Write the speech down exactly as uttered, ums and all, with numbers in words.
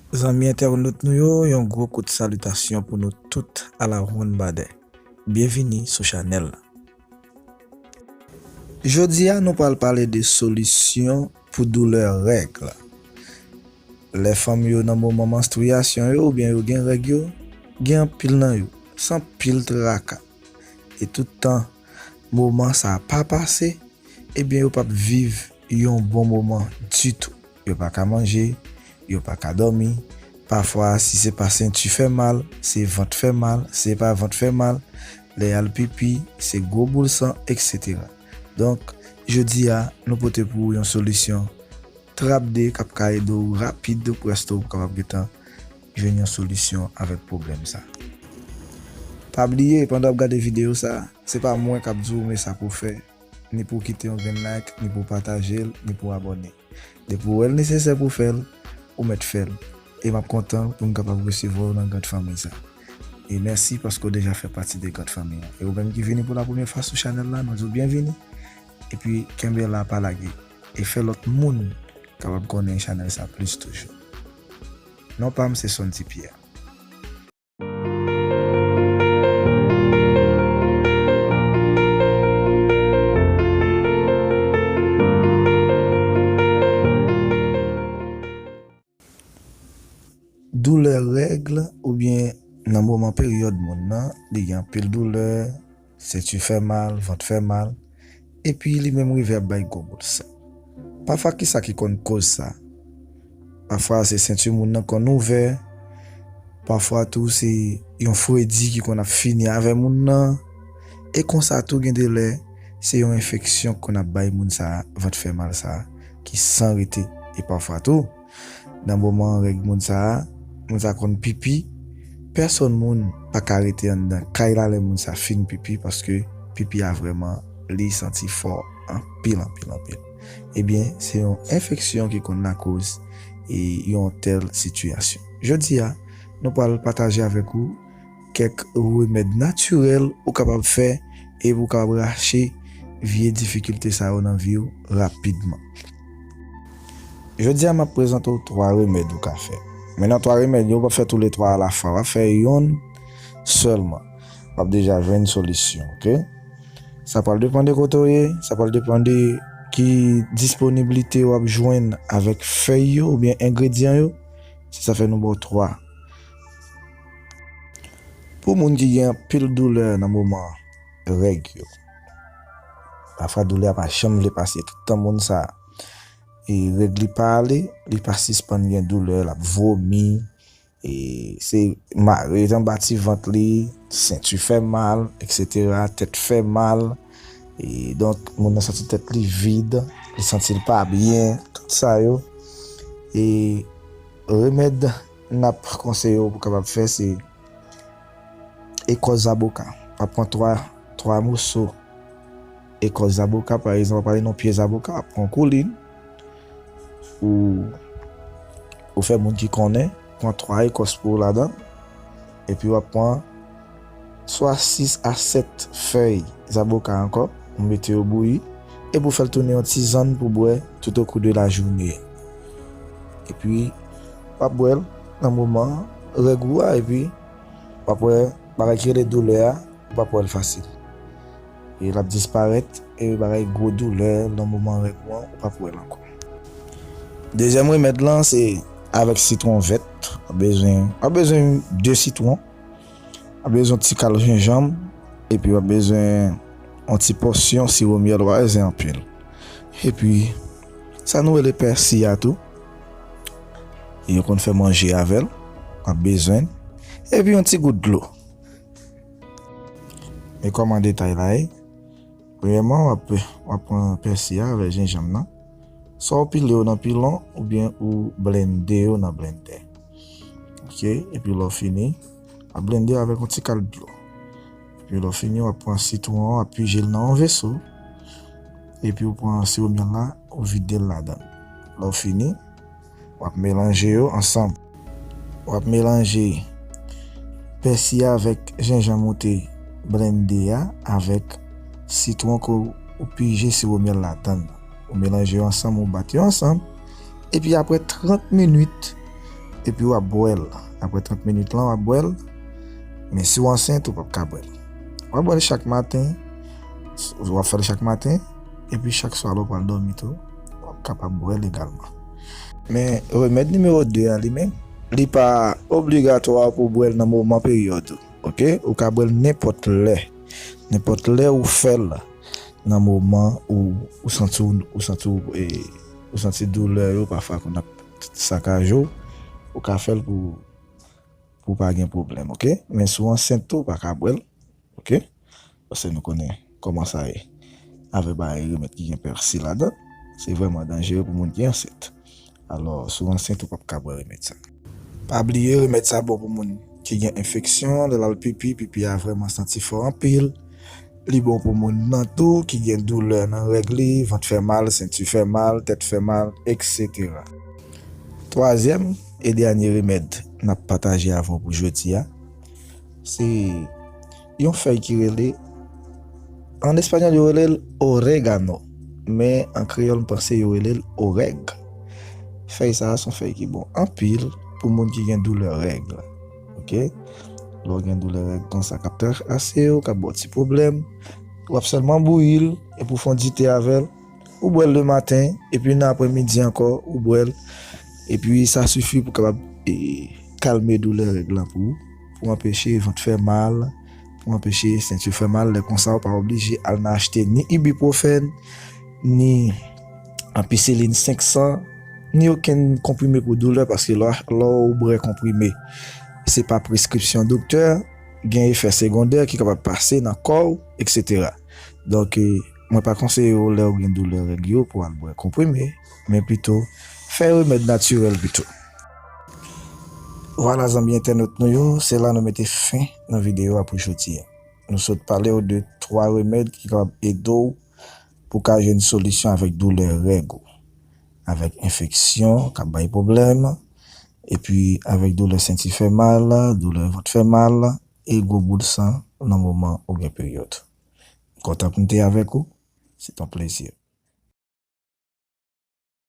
Zanmi entènot nou yo, yon gwo kout salitasyon pou nou tout alawonnbadè. Byenvini sou chanèl la. Jodi a, nou pral pale de solisyon pou doulè règ. Lè fanm yo nan moman manstriyasyon yo oubyen yo gen règ yo, gen anpil nan yo, se anpil traka. E tout tan moman sa a pa pase, ebyen yo p ap viv yon bon moman ditou. Yo pa ka manje, yo pa ka dòmi. Pafwa, si se pa senti fè mal, se vant fè mal, si se pa vant fè mal, lè y al pipi, se gwo boul san, etsetera. Donk, jodi a, nou pote pou ou yon solisyon trap de k ap ka ede w rapid, prèske w kapab gentan jwenn yon solisyon avèk pwoblèm sa. Pa bliye, pandan w ap gade videyo sa, se pa mwen k ap di w men sa pou w fè, ni pou w kite yon grenn like, ni pou w pataje l, ni pou w abòne. Depi w wè l nesesè pou w fè l, ou mèt fè l. E m ap kontan pou m kapab resevwa w nan grand fanmi sa. E mèsi paske w deja fè pati de grand fanmi an. E ou menm ki vini pou la premyè fwa sou chanèl la, nou di w byenvini. Epi kenbe la, pa lage. E fè lòt moun kapab konnen chanèl sa plis toujou. Non pa m se Sondy Pierre. Doulè règ oubyen nan moman peryòd moun nan, li gen anpil doulè, senti fè mal, vant fè mal, epi li menm rive ap bay gwo boul san. Pafwa, kisa ki konn koz sa? Pafwa, se senti moun nan konn ouvè, pafwa tou, se yon fredi ki konn ap fini avè moun nan, e konsa tou, gen de lè, se yon enfeksyon ki konn ap bay moun sa, vant fè mal sa, ki san rete, e pafwa tou, nan moman règ moun sa a, moun sa konn pipi. Pèsòn moun pa ka rete anndan kay la lè moun sa fin pipi, paske pipi a vrèman, li santi fò anpil, anpil, anpil. Ebyen, se yon enfeksyon ki konn lakoz, e, yon tèl sitiyasyon. Jodi a, nou pral pataje avèk ou kèk remèd natirèl ou kapab fè e pou w kapab rache vye difikilte sa yo nan vi w rapidman. Jodi a, m ap prezante w twa remèd ou ka fè. Men nan twa remèd yo, ou p ap fè toulètwa alafwa, w ap fè yonn sèlman. W ap deja jwenn solisyon, oke? Sa pral depann de kote w ye, sa pral depann de ki disponiblite w ap jwenn avèk fèy yo oubyen engredyan yo. Se sa fè nou ba w twa. Pou moun ki gen anpil doulè nan moman règ yo, pafwa doulè a pa janm vle pase. Tout tan moun sa, e, règ li pa ale, li pa sispann gen doulè, l ap vomi, e, se mare anba ti vant li, senti fè mal, etsetera, tèt fè mal. E, donk, moun nan santi tèt li vid, li santi l pa byen, tout sa yo. E remèd n ap konseye w pou w kapab fè, se ekòs zaboka. W ap pran twa, twa moso ekòs zaboka, pa egzanp, w ap ale nan pye zaboka, w ap pran koulin, ou, ou fè moun ki konnen, pran twa ekòs pou w ladan, epi w ap pran swa sis a sèt fèy zaboka ankò, ou mete yo bouyi, epi w fè l tounen yon tizann pou bwè tout au cours de la journée. Epi, w ap bwè l nan moman règ ou a, epi w ap wè bagay ki rele doulè a, ou p ap wè l fasil. E l ap disparèt, e bagay gwo doulè nan moman règ ou an, ou p ap wè l ankò. Dezyèm remèd lan, se avèk sitwon vèt. W ap bezwen, w ap bezwen de sitwon, w ap bezwen yon ti kal jenjanm, epi w ap bezwen yon ti pòsyon siwo myèl, w pa bezwen anpil. Epi, sa nou rele pèsi a tou, yo konn fè manje avè l, w ap bezwen l. Epi yon ti gout dlo. Men kòman detay la ye. Premyèman, w ap, w ap pran pèsi a avèk jenjanm nan. Swa w pile yo nan pilon, oubyen ou blende yo nan blendè. Oke, epi lè w fini, w ap blende yo avèk yon ti kal dlo. Epi lè w fini, w ap pran sitwon an, w ap pije l nan yon veso. Epi w pran siwo myèl la, ou vide l ladan l. Lè w fini, w ap melanje yo ansanm. W ap melanje pèsi a avèk jenjanm ou te blende a avèk sitwon ke w pije siwo myèl ladan l. Ou melanje yo ansanm, ou bat yo ansanm. Epi apre trant minit, epi w ap bwè l. Apre trant minit lan, w ap bwè l. Men si w ansent, ou p ap ka bwè l. W ap bwè l chak maten, w ap fè l chak maten, epi chak swa lè w pral dòmi tou, w ap kapab bwè l egalman. Men remèd nimewo de a li menm, li pa obligatwa pou w bwè l nan moman peryòd ou. Oke? Ou ka bwè l nenpòt lè. Nenpòt lè ou fè l nan moman ou, ou santi w, ou santi w, e, ou santi doulè yo pafwa konn ap sakaje w, ou ka fè l pou, pou w pa gen pwoblèm, oke? Men si w ansent tou, ou pa ka bwè l, oke? Paske nou konnen kòman sa ye. Avè bagay remèd ki gen pèsi ladan, se vrèman danjere pou moun ki ansent. Alò, si w ansent, ou p ap ka bwè remèd sa. Pa bliye, remèd sa bon pou moun ki gen enfeksyon, lè l al pipi, pipi a vrèman santi fò anpil. Li bon pou moun nan tou ki gen doulè nan règ li, vant fè mal, senti fè mal, tèt fè mal, etsetera. Twazyèm e dènye remèd n ap pataje avè w pou jodi a, se yon fèy ki rele, an espanyòl yo rele l orégano, men an kreyòl m panse yo rele l orèg. Fèy sa a se yon fèy ki bon anpil pou moun ki gen doulè règ. Oke? Lè w gen doulè règ konsa k ap trakase w, k ap ba w ti pwoblèm, w ap sèlman bouyi l epi w fè yon dite avè l. Ou bwè l lematen, epi nan apremidi ankò, ou bwè l. Epi sa sifi pou kapab, e, kalme doulè règ lan pou ou, pou anpeche vant fè mal, pou anpeche senti fè mal. Lè konsa, ou pa oblije al nan achte ni ibuprofèn, ni anpisilin senk san, ni okenn konprime pou doulè, paske lè, lè w bwè konprime, se pa preskripsyon doktè, gen efè segondè ki kapab pase nan kò w, etsetera. Donk, e, mwen pa konseye w lè w gen doulè règ yo pou w al bwè konprime, men pito fè remèd natirèl pito. Vwala, zanmi entènot nou yo, se la nou mete fen nan videyo a pou jodi a. Nou sot pale w de twa remèd ki kapab ede w pou w ka jwenn solisyon avèk doulè règ ou, avèk enfeksyon k ap bay pwoblèm, epi avèk doulè senti fè mal, doulè vant fè mal, e gwo boul san nan moman ou gen peryòd. Kontan pou m te avèk ou, se t on plezi.